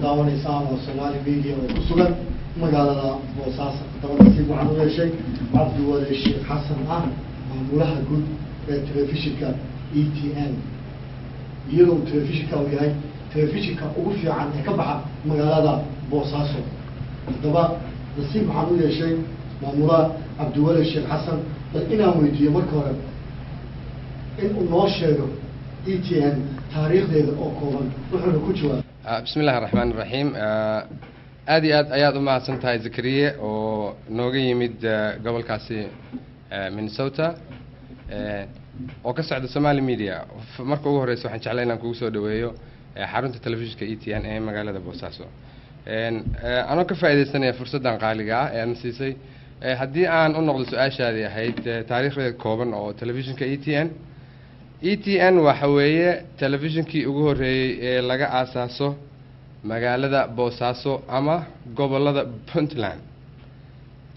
Daawanaysaan waa Somaali Media oo ku sugan magaalada Boosaaso. Haddaba nasiib waxaan u yeeshay Cabdiwale Sheekh Xasan, ah maamulaha guud ee telefishinka ETN, iyadoo telefishinka uu yahay telefishinka ugu fiican ee ka baxa magaalada Boosaaso. Haddaba nasiib waxaan u yeeshay maamulaha Cabdiwale Sheekh Xasan bal inaan weydiiyo marka hore in uu noo sheego ETN taariikhdeeda oo kooban, wuxuuna ku jawaabay: Bismi illahi raxmaan iraxiim. Aad iyo aad ayaad u mahadsan tahay, Zakariye, oo nooga yimid gobolkaasi Minnesota oo ka socda Somali Media. Marka ugu horeysa waxaan jeclay inaan kugu soo dhaweeyo xarunta telefishinka ETN ee magaalada Boosaaso. Anoo ka faaidaysanaya fursaddan qaaliga ah ee aadna siisay, haddii aan u noqdo su-aashaadii ahayd taariikhdeeda kooban oo telefishinka ETN, ETN waxa weeye telefishinkii ugu horreeyey ee laga aasaaso magaalada Boosaaso ama gobolada Puntland.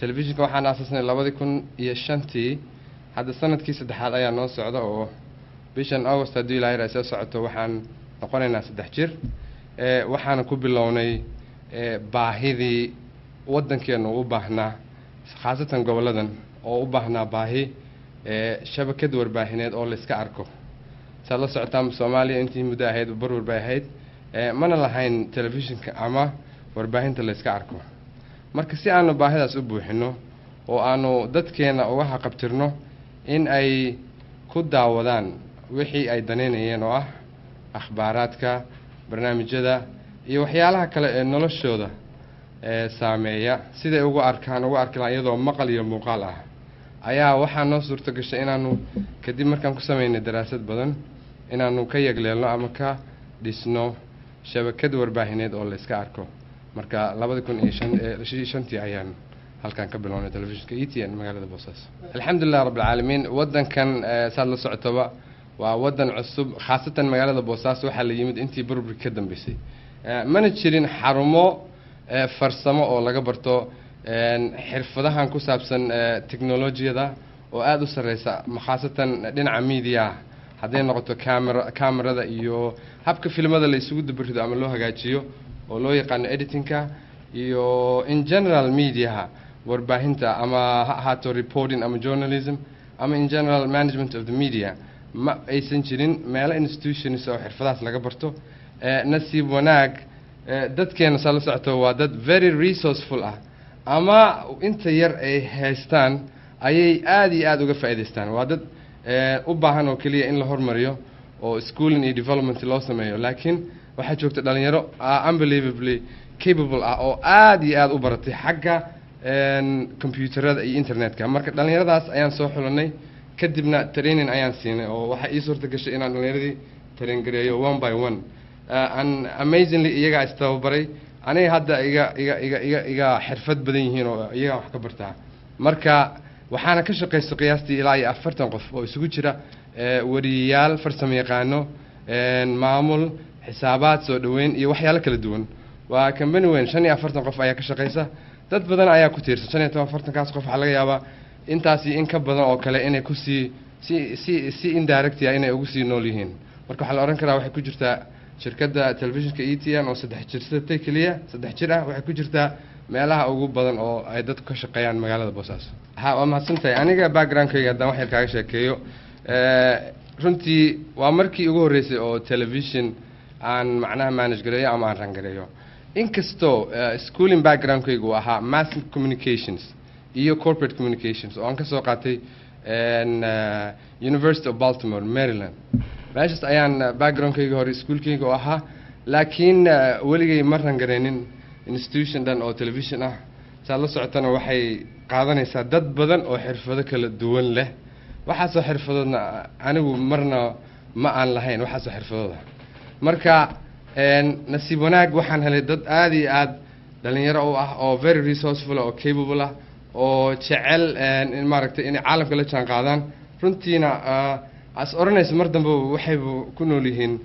Telefishinka waxaan aasaasnay 2005-tii. Hadda sanadkii saddexaad ayaa noo socda, oo bishan August haddii Ilahay raa soo socoto waxaan noqonaynaa 3 jir. Waxaana ku bilownay baahidii waddankeenu u baahnaa, khaasatan goboladan oo u baahnaa baahi shabakad warbaahineed oo la iska arko. Saad la socotaan, Soomaaliya intii muddo ahayd barwar bay ahayd, mana lahayn telefishinka ama warbaahinta la iska arko. Marka si aanu baahidaas u buuxino oo aanu dadkeena uga haqabtirno in ay ku daawadaan wixii ay danaynayeen oo ah akhbaaraadka, barnaamijyada iyo waxyaalaha kale ee noloshooda ee saameeya, siday ugu arkaan ugu arki lahaan iyadoo maqal iyo muuqaal ah, ayaa waxaa noo suurto gashay inaanu kadib markaan ku sameynay daraasad badan inaanu ka yegleelno ama ka dhisno shabakad warbaahineed oo la iska arko. Marka 2005-tii ayaan halkan ka bilownay telefishinka ETN magaalada Boosaaso. Alxamdulilah rabbilcaalamiin. Waddankan, saad la socotoba, waa waddan cusub, khaasatan magaalada Boosaaso waxaa la yimid intii burburka ka dambeysay. Mana jirin xarumo farsamo oo laga barto xirfadahan ku saabsan technolojiyada oo aada u sarreysa, khaasatan dhinaca media, hadday noqoto camera, camerada iyo habka filimada la isugu dubarido ama loo hagaajiyo oo loo yaqaano editingka, iyo in general mediaha, warbaahinta, ama ha ahaato reporting ama journalism ama in general management of the media. Ma aysan jirin meelo institutions oo xirfadahaas laga barto. Nasiib wanaag, dadkeena, saa la socoto, waa dad very resourceful ah, ama inta yar ay haystaan ayay aada iyo aada uga faa'iidaystaan. Waa dad u baahan oo keliya in la hormariyo oo schooling iyo development loo sameeyo. Laakiin waxaa joogta dhalinyaro unbelievably capable ah oo aada iyo aada u baratay xagga computerada iyo internetka. Marka dhalinyaradaas ayaan soo xulanay, kadibna training ayaan siinay, oo waxaa ii suurta gashay inaan dhalinyaradii train gareeyo one by one, and amazingly iyagaa istababaray. Aniga hadda iga xirfad badan yihiin oo iyagaa wax ka bartaa. Marka waxaana ka shaqaysta qiyaastii ilaa iyo 40 qof oo isugu jira wariyayaal, farsamo yaqaano, maamul, xisaabaad, soo dhaweyn iyo waxyaalo kala duwan. Waa company weyn, 45 qof ayaa ka shaqaysa. Dad badan ayaa ku tiirsan 45-kaas qof. Waxaa laga yaabaa intaasi in ka badan oo kale inay kusii si indirect ah inay ugu sii nool yihiin. Marka waxaa la odhan karaa waxay ku jirtaa shirkadda telefishinka ETN oo 3 jirsatay keliya, 3 jir ah, waxay ku jirtaa meelaha ugu badan oo ay dadku ka shaqeeyaan magaalada Boosaaso. Ha, waa mahadsantahay. Aniga backgroundkayga haddaan wax yar kaaga sheekeeyo, runtii waa markii ugu horreysay oo television aan macnaha manage gareeyo ama aan run gareeyo, inkastoo schooling backgroundkaygu uu ahaa mass communications iyo corporate communications oo aan kasoo qaatay University of Baltimore, Maryland. Meeshaas ayaan backgroundkayga hore iskuolkayga oo ahaa, laakiin weligay ma run gareynin institution dhan oo television ah. Saad la socotana, waxay qaadanaysaa dad badan oo xirfado kala duwan leh. Waxaasoo xirfadoodna anigu marna ma aan lahayn waxaasoo xirfadooda. Marka nasiib wanaag waxaan helay dad aada iyo aad dhalinyaro u ah oo very resourceful oo capable ah oo jecel in maaragtay inay caalamka la jaan qaadaan. Runtiina as odhanayso mar dambe waxayba ku nool yihiin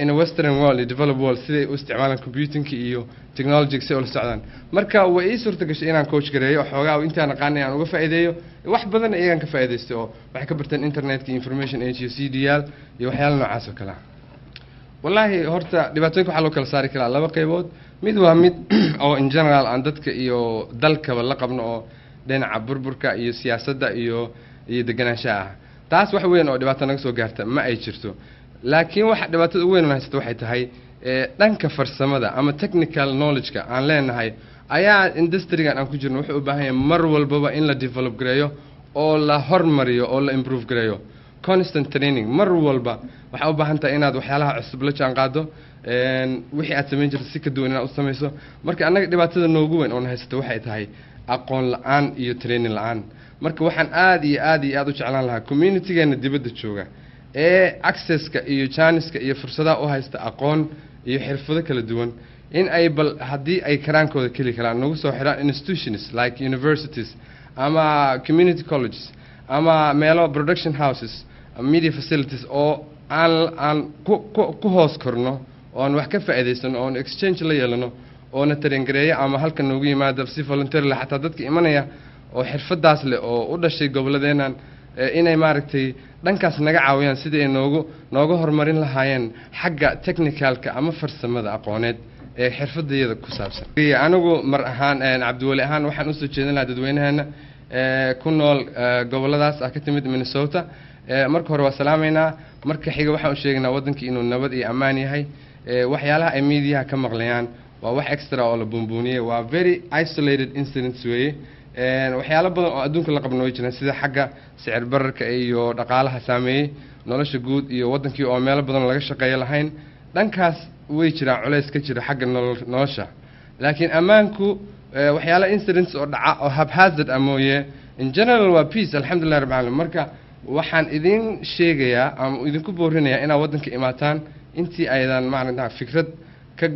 in a western world iyo developed world, siday u isticmaalaan computingka iyo technology si ula socdaan. Marka way ii suurta gashay inaan coach gareeyo xoogaa intaan aqaanay aan uga faa'iideeyo. Wax badan iyagaan ka faa'iidaystay oo waxay ka barteen internetka, information age iyo CDL iyo waxyaala noocaas oo kale ah. Wallaahi horta dhibaatooyinka waxaa loo kala saari karaa laba qaybood. Mid waa mid oo in general aan dadka iyo dalkaba la qabno, oo dhinaca burburka iyo siyaasadda iyo deganaanshaha ah. Taas wax weyn oo dhibaato naga soo gaarta ma ay jirto, laakiin waxa dhibaatada ugu weyn oo haysata waxay tahay dhanka farsamada ama technical knowledge-ka aan leenahay ayaa industry-gan aan ku jirno wuxuu u baahan yahay mar walbaba in la develop gareeyo oo la hormariyo oo la improve gareeyo, constant training. Mar walba waxaa u baahan tahay inaad waxyaalaha cusub la jaan qaado, wixii aad samayn jirto si ka duwan inaad u samayso. Marka annaga dhibaatada noogu weyn oon haysato waxay tahay aqoon la-aan iyo training la-aan. Marka waxaan aad iyo aad iyo aad u jeclaan lahaa communitygeena dibadda jooga ee accesska iyo janiska iyo fursadaha u haysta aqoon iyo xirfado kala duwan in ay bal haddii ay karaankooda keli karaan nagu soo xiraan institutions like universities ama community colleges ama meelo production houses, media facilities oo aan ku hoos korno oo aan wax ka faa'iidaysano, oon exchange la yeelano, oona train gareeyo ama halkan noogu yimaada si voluntary leh. Xataa dadka imanaya oo xirfadaas leh oo u dhashay gobolladeennan inay maaragtay dhankaas naga caawiyaan sidii ay nooga horumarin lahaayeen xagga technicalka ama farsamada aqooneed ee xirfadayada ku saabsan. Anigu mar ahaan, Cabdiweli ahaan, waxaan usoo jeedin lahaa dadweynaheena ku nool gobolladaas ah ka timid Minnesota. Marka hore waa salaamaynaa. Marka xiga waxaan u sheegaynaa waddankii inuu nabad iyo ammaan yahay. Waxyaalaha ay miidiyaha ka maqlayaan waa wax extra oo la buunbuuniyey, waa very isolated incidents weeye. Waxyaalo badan oo adduunka la qabno way jiraan, sida xagga sicir bararka iyo dhaqaalaha saameeyey nolosha guud iyo waddankii oo meelo badan laga shaqeeyo lahayn. Dhankaas way jiraan culays ka jira xagga nolosha, laakiin ammaanku waxyaala incidents oo dhaca oo haphazard ah mooye, in general waa peace, alxamdulilah rabbil caalamiin. Marka waxaan idin sheegayaa ama idinku boorinayaa inaad waddanka imaataan intii aydan maaragta fikrad ka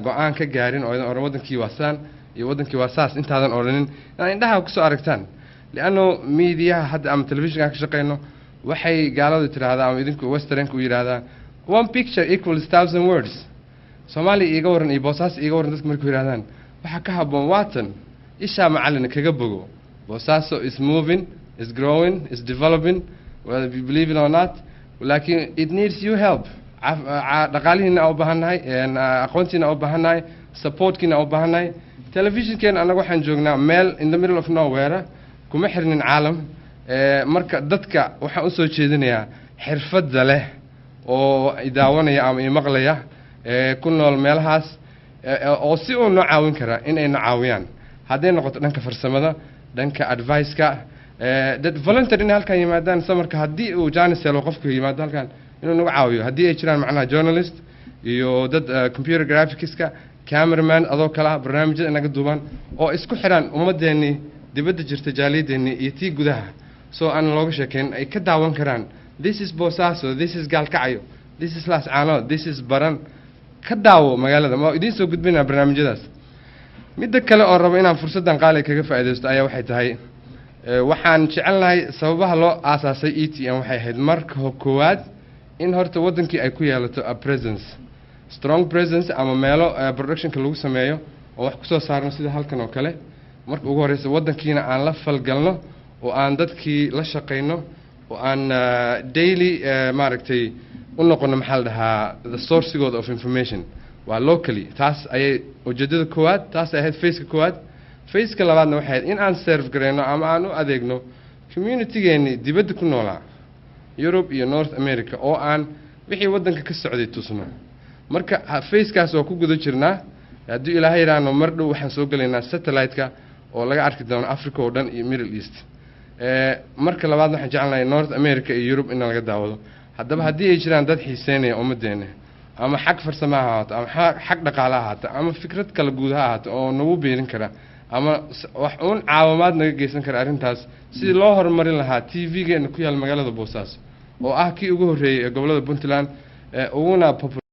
go-aan ka gaarin oo aydan odhan waddankii waa saan iyo waddankii waa saas, intaadan odhanin inaad indhaha kusoo aragtaan, lianno miidiyaha hadda ama telefishinka ka shaqeyno waxay gaaladu tidhaahdaa ama idinku westernka u yidhaahdaa, "One picture equals thousand words." Soomaaliya iiga warran iyo Boosaas iiga warran dadka markay yidhahdaan, waxaa ka habboon waatan ishaa macallin kaga bogo. Boosaaso is moving, is growing, is developing, whether you believe it or not, laakiin it needs you help. Dhaqaalihiina aa u baahannahay, aqoontiina aa u baahannahay, supportkiina aa u baahannahay. Telefishinkeena annaga waxaan joognaa meel in the middle of nowhere, kuma xirnin caalam. Marka dadka waxaan usoo jeedinayaa xirfadda leh oo i daawanaya ama i maqlaya ku nool meelahaas oo si uu noo caawin karaa in ay na caawiyaan, hadday noqoto dhanka farsamada, dhanka advice-ka, dad volunteer inay halkan yimaadaan samarka haddii uu janis helo qofku yimaado halkan inuu nagu caawiyo, haddii ay jiraan macnaha journalist iyo dad computer graphicska, cameraman adoo kale ah, barnaamijyada inaga duubaan oo isku xidhaan ummadeennii dibadda jirta, jaaliyadeennii iyo tii gudaha, soo aan looga sheekeyn ay ka daawan karaan, "This is Boosaaso, this is Gaalkacyo, this is Laascaanood, this is Baran, ka daawo magaalada." Ma idiin soo gudbinaa barnaamijyadaas. Midda kale oo rabo inaan fursaddan qaali kaga faa'iidaysto ayaa waxay tahay, waxaan jecelnahay sababaha loo aasaasay ETN waxay ahayd marka koowaad in horta waddankii ay ku yeelato a presence, strong presence, ama meelo productionka lagu sameeyo oo wax kusoo saarno sida halkan oo kale. Marka ugu horreysa waddankiina aan la falgalno oo aan dadkii la shaqayno oo aan daily maaragtay u noqono, maxaa la dhahaa, the sourcigooda of information waa locally. Taas ayay ujeedada koowaad, taas ay ahayd phaseka koowaad. Phaseka labaadna waxay ahayd in aan serve gareyno ama aan u adeegno communitygeeni dibadda ku noolaa, Europe iyo North America, oo aan wixii waddanka ka socday tusno. Marka phasekaas waa ku guda jirnaa. Haddii Ilaahay yidhaahno, mar dhow waxaan soo gelaynaa satellite-ka oo laga arki doono Africa oo dhan iyo Middle East. Marka labaadna waxaan jecelnahay North America iyo Europe in laga daawado. Haddaba haddii ay jiraan dad xiiseynaya ummaddeena, ama xag farsamo ha ahaato ama xag dhaqaale ha ahaato ama fikrad kala guud ha ahaato, oo nagu biirin kara ama wax uun caawimaad naga geysan kara arrintaas sidii loo horumarin lahaa TV-geena ku yaal magaalada Boosaaso, oo ah kii ugu horreeyey ee gobollada Puntland uguna